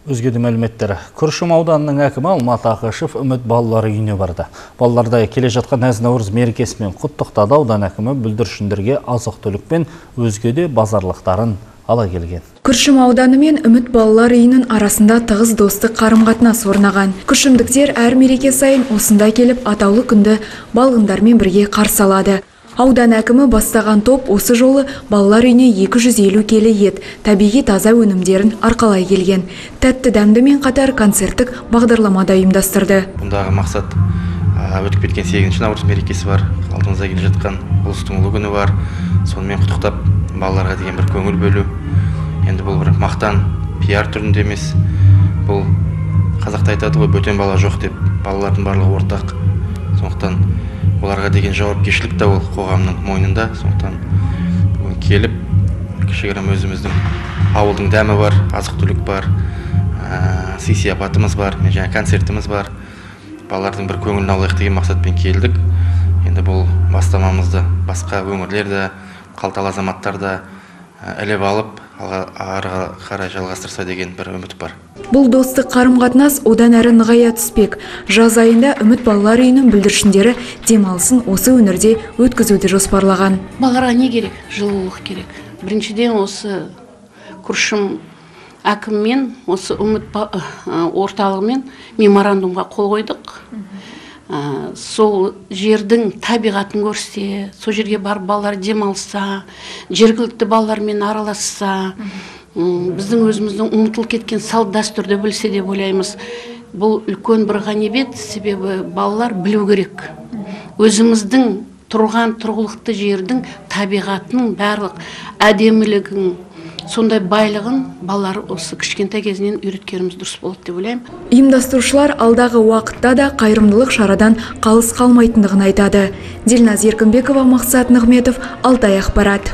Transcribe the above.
Өзге де мәліметтер. Күршім ауданының әкімі Алмат Ақышев Үміт балалар үйіне барды. Балаларды келе жатқан әз Наурыз мерекесімен құттықтады. Аудан әкімі бүлдіршіндерге азық-түлік пен өзге де базарлықтарын ала келген. Күршім ауданы мен Үміт балалар үйінің арасында тығыз достық қарым-қатынас орнаған. Күршімдіктер әр мереке сайын осында келіп атаулы күнді балғындармен бірге қарсы алады. Аудан әкімі бастаған топ осы жолы балалар үйіне 250 келі ет, табиғи таза өнімдерін арқалай келген. Тәтті дәмдімен қатар концерттік бағдарлама да ұйымдастырды. Бұндағы мақсат өтіп кеткен 8 наурыз мерекесі бар, алдымызда келе жатқан ұлыстың ұлы күні бар. Сонымен құттықтап балаларға деген бір көңіл бөлу. Енді бұл бір мақтан, пиар түрінде емес. Бұл қазақта айтады ғой, бөтен бала жоқ деп, балалардың барлығы ортақ. Сондықтан оларға деген жауапкершілік те ол қоғамның мойнында. Сондықтан бүгін келіп кішігірім өзіміздің ауылдың дәмі бар, азық-түлік бар, сый сияпатымыз бар, және концертіміз бар. Балалардың бір көңілін аулайық деген мақсатпен келдік. Енді бұл бастамамызды басқа өңірлер де, қалталы азаматтар да іліп алып, ары қарай жалғастырса деген бір үміт бар. Бұл достық қарым-қатынас одан әрі нығая түспек. Жаз айында Үміт балалар үйінің бүлдіршіндері демалысын осы өңірде өткізуді жоспарлаған. Балаларға не керек? Жылулық керек. Біріншіден осы Күршім әкіммен, осы Үміт орталығымен меморандумға қол қойдық. Сол жердің табиғатын көрсе, сол жерге барып балалар демалса, жергілікті балалармен араласса, біздің өзіміздің ұмытылып кеткен салт дәстүрді білсе деп ойлаймыз. Бұл үлкен бір ғанибет, себебі балалар білу керек. Өзіміздің тұрған тұрғылықты жердің табиғатының барлық әдемілігін, сондай байлығын балалар осы кішкентай кезінен үйреткеніміз дұрыс болады деп ойлаймын. Ұйымдастырушылар алдағы уақытта да қайырымдылық шарадан қалыс қалмайтындығын айтады. Дильназ Еркінбекова, Мақсат Нығметов, Алтай ақпарат.